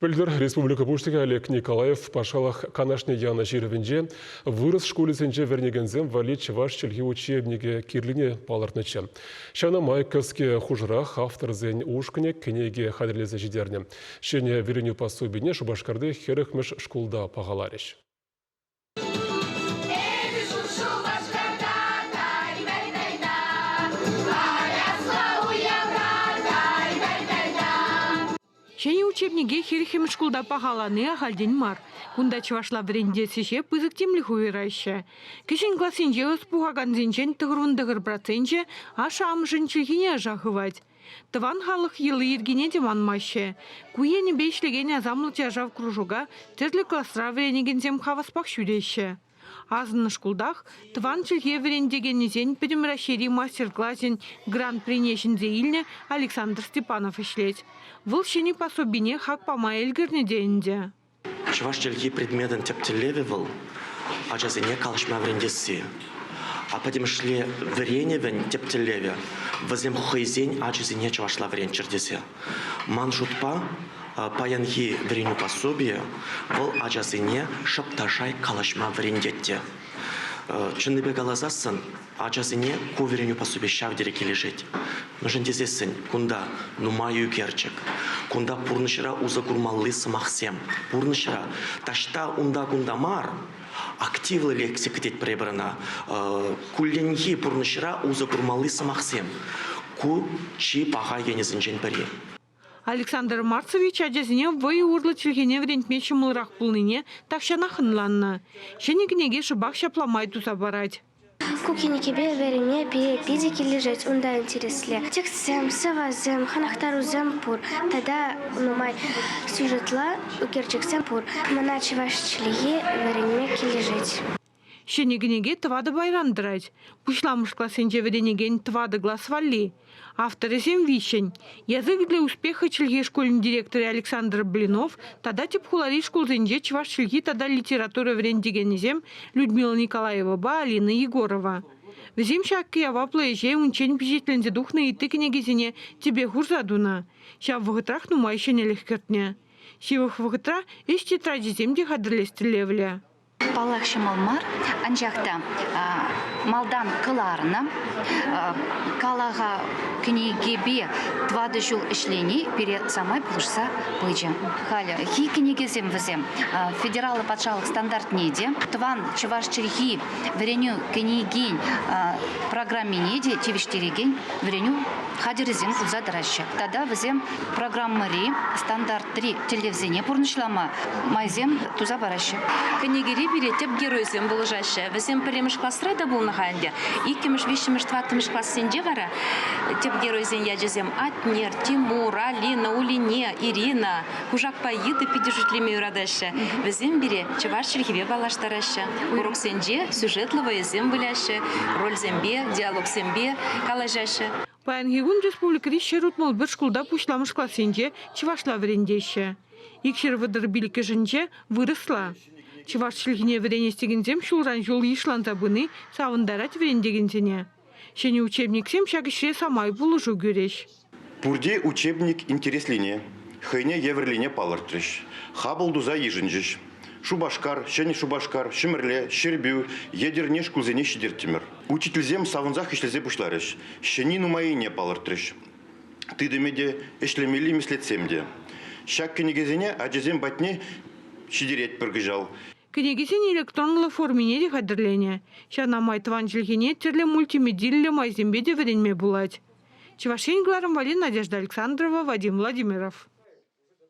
Пӗлтӗр республика Пуҫлӑхӗ Олег Николаев патшалӑх Канашне янӑ ҫырӑвӗнче вырӑс шкулӗсенче вӗренекенсем валли чӑваш чӗлхи учебникӗ кирлине палӑртнӑччӗ. Ҫавна май кӗске хушӑрах авторсен ушкӑнӗ кӗнеке хатӗрлесе ҫитернӗ. Ҫӗнӗ вӗренӳ пособине Шупашкарти 40-мӗш шкулта пахаларӗҫ. Ҫӗнӗ учебнике хирӗҫ шкулта пахалани ахальтен мар. Кунта чӑвашла вӗрентес ӗҫе пысӑк тимлӗх уйӑраҫҫӗ. Кӗҫӗн классенче ӑс пухакансенчен 99 проценчӗ ашшӗ-амӑшӗн чӗлхине ӑша хывать. Тӑван халӑх йӑли-йӗркине те манмаҫҫӗ. Ку енӗпе ӗҫлекен асамлӑ чаршав кружока тӗрлӗ класра вӗренекенсем хаваспах ҫӳреҫҫӗ. Асӑннӑ шкултах тӑван чӗлхе вӗрентекенӗсен Пӗтӗм Раҫҫейри мастер-класӗн гран-прине ҫӗнсе илнӗ Александр Степанов ӗҫлет. Вӑл ҫӗнӗ пособине хак пама ӗлкӗрнӗ те ӗнтӗ. Чӑваш чӗлхи предметӑн тӗп тӗллевӗ вӑл ачасене калаҫма вӗрентесси. А пӗтӗмӗшле вӗренӗвӗн тӗп тӗллевӗ вӗсем хӑйсен ачисене чӑвашла вӗренччӗр тесе. Ман шутпа, паянхи вӗренӳ пособийӗ вӑл ачасене шӑп та шай калаҫма вӗрентет те. Чӑннипе каласассӑн, Ачасене ку вӗренӳ пособи ҫав тери килӗшет. Мӗншӗн тесессӗн кунта нумай ӳкерчӗк, кунта пурнӑҫра усӑ курмалли сӑмахсем, пурнӑҫра таҫта унта-кунта мар, активлӑ лексика тетпӗр эпир ӑна, кулленхи пурнӑҫра усӑ курмалли сӑмахсем. Ку чи паха енӗсенчен пӗри. Александр Марцевич ачасене вӑй урлӑ чӗлхене вӗрентме ҫӑмӑлрах пулнине тахҫанах ӑнланнӑ. Ҫӗнӗ кӗнеке шӑпах ҫапла май туса парать. Ку кӗнекепе вӗренме пире питӗ килӗшет, унта интереслӗ. Текстсем, сӑвӑсем, хӑнӑхтарусем пур тата нумай сюжетла ӳкерчӗксем пур. Мана чӑваш чӗлхи вӗренме килӗшет. Ҫӗнӗ кӗнеке тӑватӑ пайран тӑрать. Пуҫламӑш классенче вӗренекен тӑватӑ класс валли. Авторӗсем виҫҫӗн. Язык для успеха чӗлхе шкулӗн директорӗ Александр Блинов тата тӗп хулари шкулсенче чӑваш чӗлхи тата литература вӗрентекенӗсем Людмила Николаевӑпа Алина Егорова. Вӗсем ҫак яваплӑ ӗҫе унччен пичетленсе тухнӑ ытти кӗнекесене тӗпе хурса тунӑ. Ҫав вӑхӑтрах нумай ҫӗнӗлӗх кӗртнӗ. Ҫывӑх вӑхӑтра ӗҫ тетрачӗсем те хатӗрлес тӗллевлӗ. Паллах, ҫӑмӑл мар, анчах та малтан кӑларнӑ калаха кӗнекепе тӑватӑ ҫул ӗҫлени пире самай пулӑшса пычӗ. Халӗ хи кӗнекесем вӗсем федераллӑ патшалӑх стандартне те, тӑван чӑваш чӗлхи вӗренӳ кӗнекин программине те тивӗҫтерекен вӗренӳ хатӗрӗсем пулса тӑраҫҫӗ. Тата вӗсем программӑри стандартри тӗллевсене пурнӑҫлама майсем туса параҫҫӗ. Кӗнекере пире тӗп геройсем пулӑшаҫҫӗ. Вӗсем пӗрремӗш класра та пулнӑ-ха ӗнтӗ. Иккӗмӗш, виҫҫӗмӗш, тӑваттӑмӗш классенче вара тӗп геройсен ячӗсем Атнер, Тимур, Алина, Улине, Ирина, Кушакпа йытӑ питӗ шӳтлеме юратаҫҫӗ. Вӗсем пире чӑваш чӗлхипе паллаштараҫҫӗ. Уроксенче сюжетлӑ вӑйӑсем выляҫҫӗ, рольсемпе, диалогсемпе калаҫаҫҫӗ. Паянхи кун республикӑри 161 шкулта пуҫламӑш классенче чӑвашла вӗрентеҫҫӗ. 235-шӗнче вырӑсла. Чӑваш чӗлхине вӗренес текенсем ҫулран-ҫул йышланса пыни савӑнтарать вӗрентекенсене. Ҫӗнӗ учебниксем ҫак ӗҫре самай пулӑшу кӳрӗҫ. Пурте учебник интереслине, хӑйне евӗрлине палӑртрӗҫ, хапӑл туса йышӑнчӗҫ. Шупашкар, Ҫӗнӗ Шупашкар, Ҫӗмӗрле, Ҫӗрпӳ, Етӗрне шкулсене ҫитертӗмӗр. Учительсем савӑнсах ӗҫлесе пуҫларӗҫ, ҫӗнни нумаййине палӑртрӗҫ. Тытӑмӗ те, ӗҫлемелли меслетсем те. Ҫак кӗнекесене ачасем патне ҫитеретпӗр кӑҫал. Кӗнекесен электронлӑ формине те хатӗрленӗ. Ҫавна май тӑван чӗлхене тӗрлӗ мультимедиллӗ майсемпе те вӗренме пулать. Чӑваш Ен кӑларӑм валли Надежда Александрова, Вадим Владимиров.